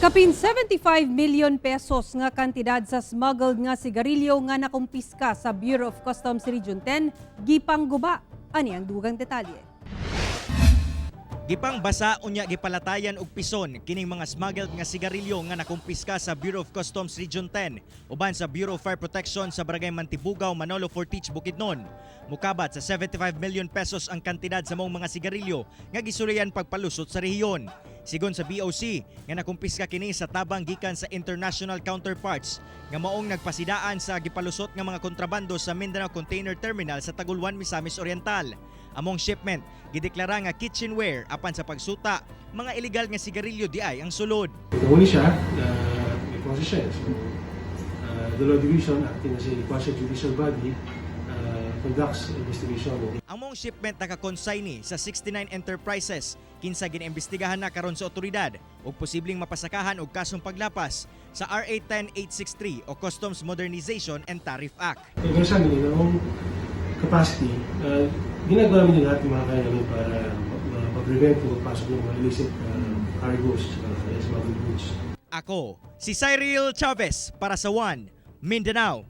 Kapin 75 million pesos nga kantidad sa smuggled nga sigarilyo nga nakumpiska sa Bureau of Customs Region 10 gipangguba. Ani ang dugang detalye. Gipang basa unya gipalatayan og pison kining mga smuggled nga sigarilyo nga nakumpiska sa Bureau of Customs Region 10 uban sa Bureau of Fire Protection sa Barangay Mantibugaw, Manolo Fortich, Bukidnon. Mukabat sa 75 million pesos ang kantidad sa maong mga sigarilyo nga gisulayan pagpalusot sa rehiyon. Sigon sa BOC nga nakumpiska kini sa tabang gikan sa international counterparts nga maong nagpasidaan sa gipalusot nga mga kontrabando sa Mindanao Container Terminal sa Taguluan, Misamis Oriental. Among shipment, gideklara nga kitchenware apan sa pagsuta, mga illegal nga sigarilyo diay ang sulod. Nahuli siya, may process siya eh. So, the law division, acting as a quasi-judicial body, conducts investigation. Among shipment nakakonsignee sa 69 Enterprises kinsa giniimbestigahan na karon sa otoridad ug posibleng mapasakahan og kasong paglapas sa RA 10863 o Customs Modernization and Tariff Act. Pero sa amin, in our own capacity, ginagawa namin yung lahat ng mga kaya namin para ma-prevent yung pagpasok ng mga illicit cargoes at smuggled goods. Ako, si Cyril Chavez para sa One Mindanao.